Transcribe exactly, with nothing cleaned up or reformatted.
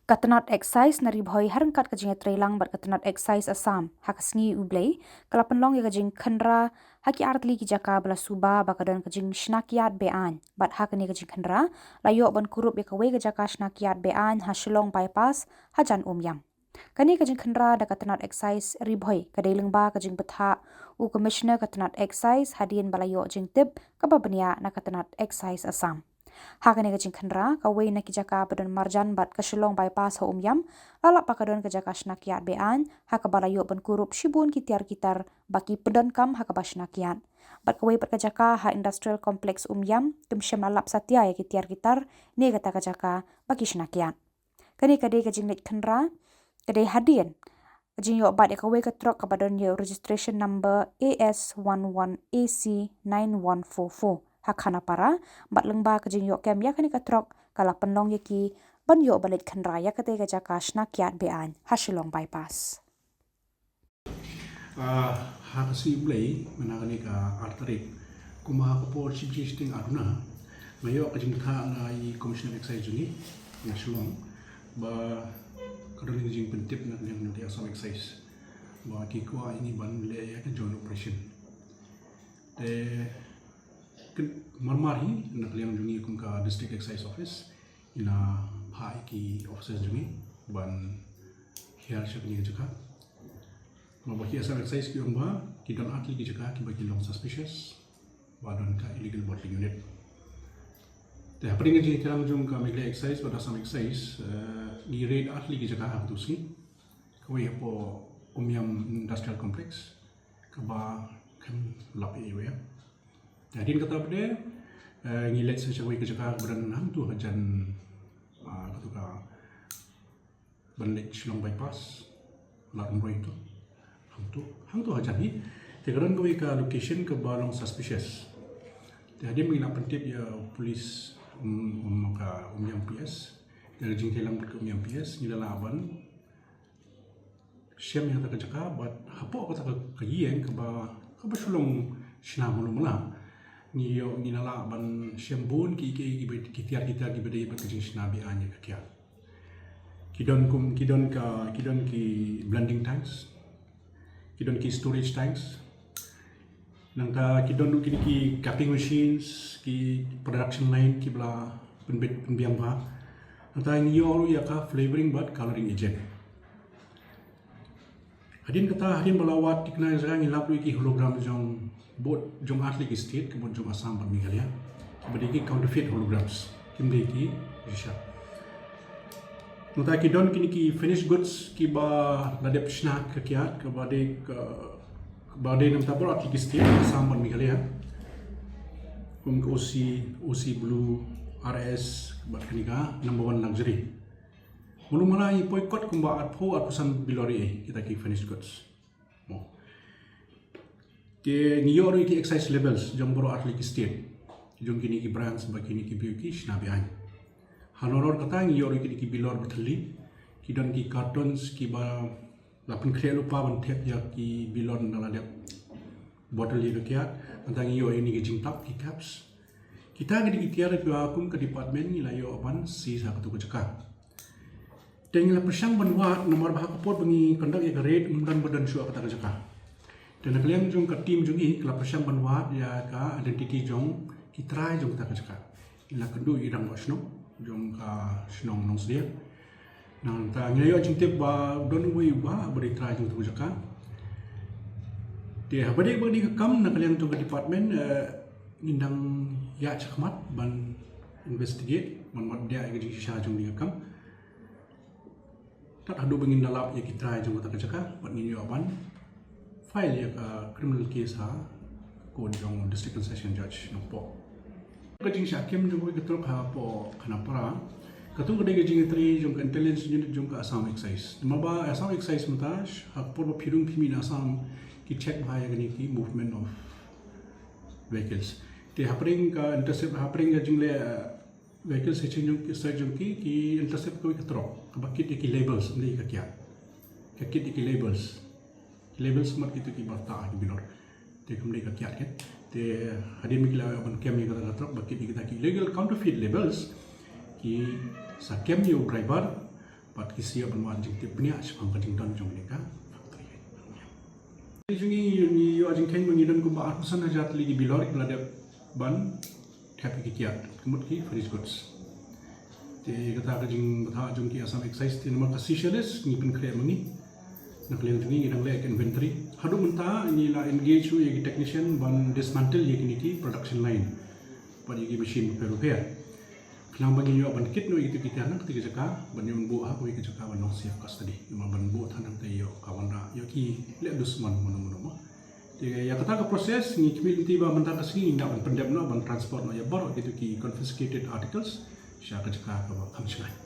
Ka tnat excise na Ri Bhoi ha ryngkat ka jingïatreilang bad ka tnat excise Assam ha ka sngi U Blei ka la pynlong ïa ka jingkhynra ha ki artylli ki jaka ba la suba ba ka don ka jingshna kiad be-aiñ bad ha kane ka jingkhynra la ïoh ban kurup ïa kawei ka jaka shna kiad be-aiñ ha Shillong Bypass hajan Umiam. Kane ka jingkhynra da ka tnat excise Ri Bhoi ka dei lyngba ka jingbthah u Commissioner ka tnat excise hadien ba la ïoh jingtip kaba bniah na ka tnat excise Assam. Ha kane ka jingkhynra, kawei na ki jaka ba don marjan bad ka Shillong Bypass ha Umiam la lap ba ka don ka jaka shna kiad be-aiñ ha kaba la ïoh ban kurup shibun ki tiar ki tar ba ki pyndonkam ha kaba shna kiad. Bad kawei pat ka jaka ha Industrial Complex Umiam kim shym la lap satia ïa ki tiar ki tar ne kata ka jaka ba ki shna kiad. Kane ka dei ka jingleit khynra ka dei hadien ka jingïoh bat ïa kawei ka trok kaba don ïa u registration number A S one one A C nine one four four ha Khanapara bad lyngba ka jingïoh kem ïa kane ka trok ka la pynlong ïa ki ban ïoh ban leit khynra ïa katei ka jaka shna kiad be-aiñ ha Shillong Bypass. Ah, ha ka sngi U Blei mynta kane ka ar tarik, kumba ha ka por shiphew shiteng ar hynna, nga ïoh ka jingthoh na i Commissioner Excise jong ngi na Shillong ba ka don ka jingpyntip na ka liang jong ka Assam Excise ba ki kwah ïa ngi ban leh ïa ka joint operation. Te marmar hi na ka liang jong ngi kum ka District Excise Office ngi la phah ïa ki officers jong ngi ban hiar sha kane ka jaka. Namar ba ki Assam Excise ki ong ba ki don artylli ki jaka kiba ki long suspicious ba don ka illegal bottling unit. Te hapdeng ka jingïalang jong ka Meghalaya Excise bad Assam Excise, eh, ngi raid artylli ki jaka ha kato ka sngi. Kawei hapoh Umiam Industrial Complex kaba khlem lap ïa iwei. Te hadien kata pat, eh, ngi leit sa sha kawei ka jaka kaba don hangto hajan, ah, kato ka ban leit Shillong Bypass, Lad Umroi to. Hangto, hangto hajan hi. Te ka don kawei ka location kaba long suspicious. Te hadien ba ngi la pyntip ïa u police, um, um, ka Umiam P S. Ïa ka jingïatreilang bad ka Umiam P S, ngi la lah ban shem ïa kata ka jaka bad hapoh kata ka, ka ïing kaba, kaba shu long shna malu mala. Ngi ïoh, ngi la lah ban shem bun ki, ki, ki, ki tiar, ki tiar kiba dei bad ka jingshna be-aiñ ïa ka kiad. Ki don kum, ki don ka, ki don ki blending tanks. Ki don ki storage tanks. Nangta ki don ruh kine ki capping machines, ki production line kiba la pynbit pynbiang bha. Nangta ngi ïoh ruh ïa ka flavoring bad colouring agent. Hadien kata, hadien ba la wad thikna ïa ka jaka, ngi lap ruh ïa ki hologram jong bun, jong artylli ki state, ka bun jong Assam bad Meghalaya. Kiba dei ki counterfeit holograms, kim dei ki shisha. Nangta ki don kine ki finished goods kiba la dep shna ka kiad, kaba dei ka, kaba dei namar ba artylli ki state, Assam bad Meghalaya. Kum ka O C, O C Blue, R S, bad kane ka number one luxury. Malu mala ngi poi kot kumba arphew, arphew san billion ïa kita ki finished goods. Mo. Te ngi ïoh ruh ïa ki excise labels jong baroh artylli ki state, jong kine ki brands bad kine ki briew ki shna be-aiñ. Halor kata ngi ïoh ruh ïa kine ki billion ba thylli, ki don ki cartons kiba la pynkhreh lypa ban thep ïa ki billion ba la dep bottle ïa ka kiad. Nangta ngi ïoh ïa kine ki jingtap, ki caps. Kita ki dei ki tiar kiba kum ka department ngi la ïoh ban seize ha kato ka jaka. Te ngi la pyrshang ban wad namar ba ha ka por ba ngi conduct ïa ka raid ym don ba don shuh ha kata ka jaka. Te na ka liang jong ka team jong ngi ka la pyrshang ban wad ïa ka identity jong ki trai jong kata ka jaka. Ngi la kynduh ïa i rangbah shnong jong ka shnong Nongsdiang. Nangta ngi la ïoh jingtip ba don uwei u bah ba dei trai jong kata ka jaka. Te haba dei ba dei ka kam na ka liang jong ka department, eh, ngin dang ïaid shakhmat ban investigate, ban wad ïa ka jingshisha jong kane ka kam. Tad haduh ba ngin da lap ïa ki trai jong kata ka jaka bad ngin ïoh ban file ïa ka criminal case ha court jong District and Session Judge Nongpoh. Ka jingshah kem jong kawei ka trok hapoh Khanapara, kato ka dei ka jingïatrei jong ka intelligence unit jong ka Assam Excise. Namar ba Assam Excise mynta ha ka por ba phi rung phi mih na Assam ki check bha ïa kane ki movement of vehicles. Te hapdeng ka intercept, hapdeng ka jingleh, eh, vehicle searching jong ki, search jong ki, ki intercept kawei ka trok kaba kit ïa ki labels, ym dei ka kiad. Ka kit ïa ki labels. Ki labels mat kito kiba rta ha ki bilor. Te kam dei ka kiad, kan. Te hadien ba ki la ïoh ban kem ïa kata ka trok ba kit ïa kita ki illegal counterfeit labels, ki sa kem ïa u driver Bad ki sa ïoh ban wad jingtip bniah shaphang ka jingdon jong kane ka factory. Jong ngi, ngi ïoh jingkheiñ ba ngi don kumba arphew san hajar tylli ki bilor kiba la dep ban thep ïa ki kiad, ka mut ki finished goods. Te kata ka jingbatai jong ki Assam Excise te namar ka Seychelles ngi pynkhreh ma ngi. Na ka liang jong ngi ngi dang leh ka inventory. Haduh mynta ngi la engage ïa ki technician ban dismantle ïa kine ki production line bad ïa ki machine bapher bapher. Khnang ba ngin ïoh ban kit noh ïa kito ki tiar na kata ka jaka, ban ïoh ban buh ha kawei ka jaka ban long safe custody. Namar ban buh than hangta ïoh ka wanrah, ïoh ki leh dusmon mano mano mo. Te ïa kata ka process ngi khmih lynti ba mynta ka sngi ngin ïoh ban pyndep noh, ban transport noh ïa baroh kito ki confiscated articles sha ka jaka kaba kham shngaiñ.